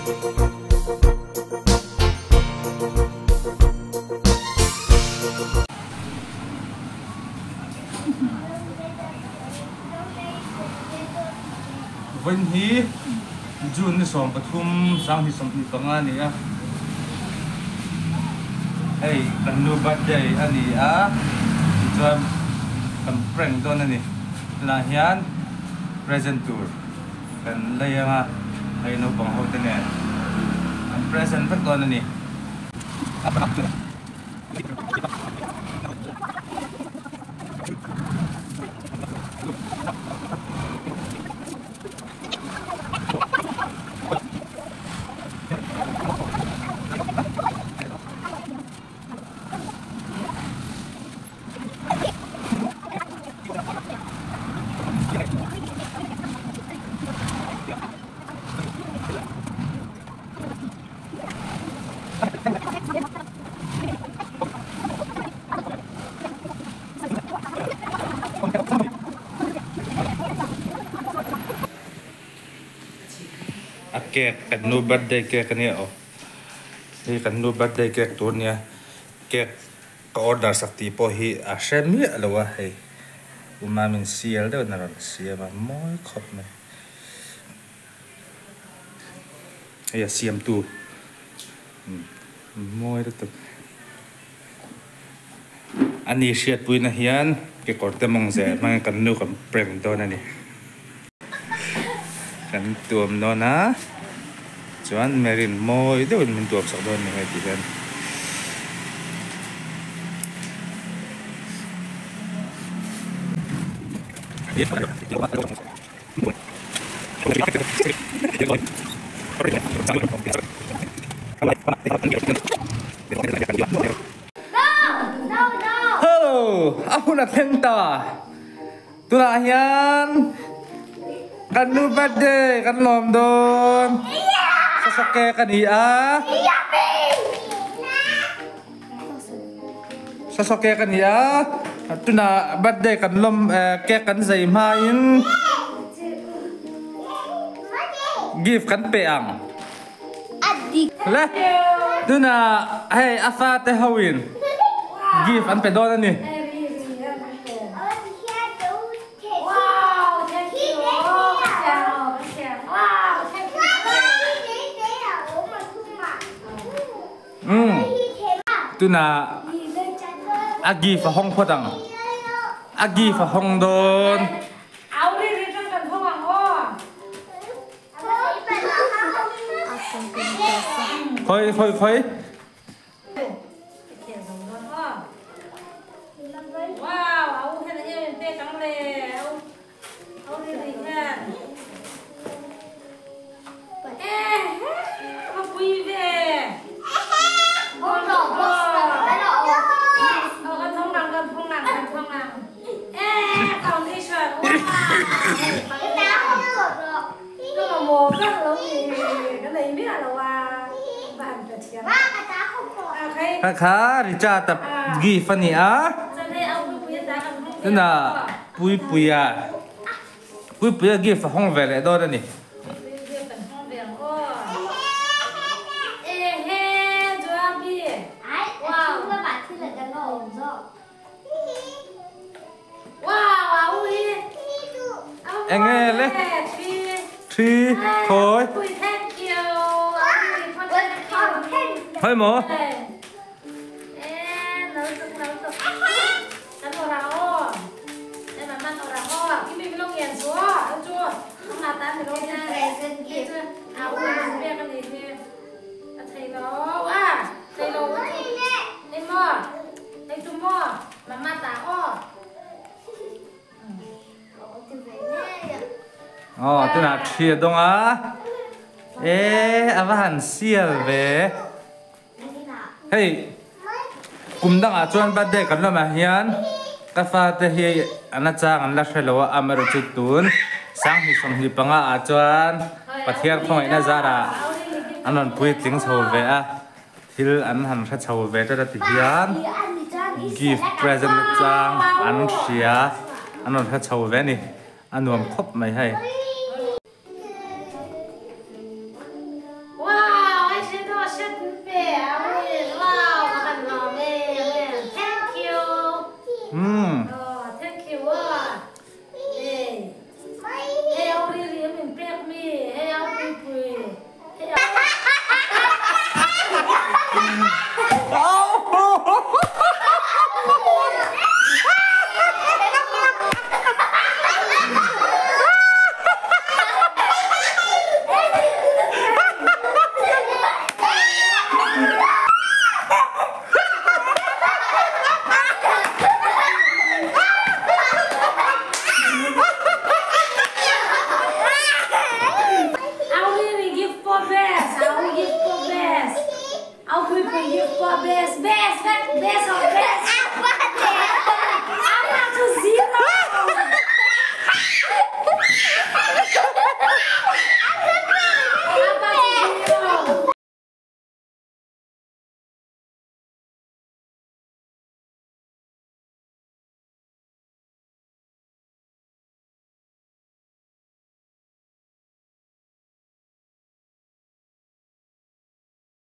Vawiin hi June ni 13 2025 a ni a, hei kan nu birthday a ni a, tichuan kan prank dawn a ni. Tunah hian present tur kan lei ang a, hei naupang ho te nen an present vek dawn a ni. A cake kan nu birthday cake a nia aw hei kan nu birthday cake tur a nia cake ka order sak tih pawh hi a hre miah lo a hei umamin sial deuhin a rawn siam a mawi khawp mai. Hei a siamtu mawi lutuk a ni hriatpuina hian kekawr te mawng zeh hmangin kan nu kan prank dawn a ni. Kan tuam dawn a chuan Mary'n mawi deuhin min tuam sak dawn a ni hei tih hian. Hello, a hun a thleng ta. Tunah hian kan nu birthday kan lawm dawn. Sasake ka ni a. Sasawke ka ni a, tunah birthday kan lawm cake kan zai hmain gift kan pe ang. Le tunah hei a fate hoin gift an pe dawn a ni. Umm tunah a gift a hawng phawt ang a gift a hawng dawn. Khawi khawi khawi. Kha kha Richard a gift a ni a tunah Puipuia Puipuia gift a hawng ve leh dawn a ni. Enge le Thi Khawi Khawi maw? Aw tunah thi a dawng a e a va han sial ve. Hei kum dangah chuan birthday kan lawmah hian ka fate hi an a chang an la hre lo a amaherawhchu tun 2025 ah chuan Pathian khawngaihna zarah an rawn puitling chho ve a thil an han hre chho ve tlat a ti hian gift present na chang an hria an rawn hre chho ve a ni a nuam khawp mai hei.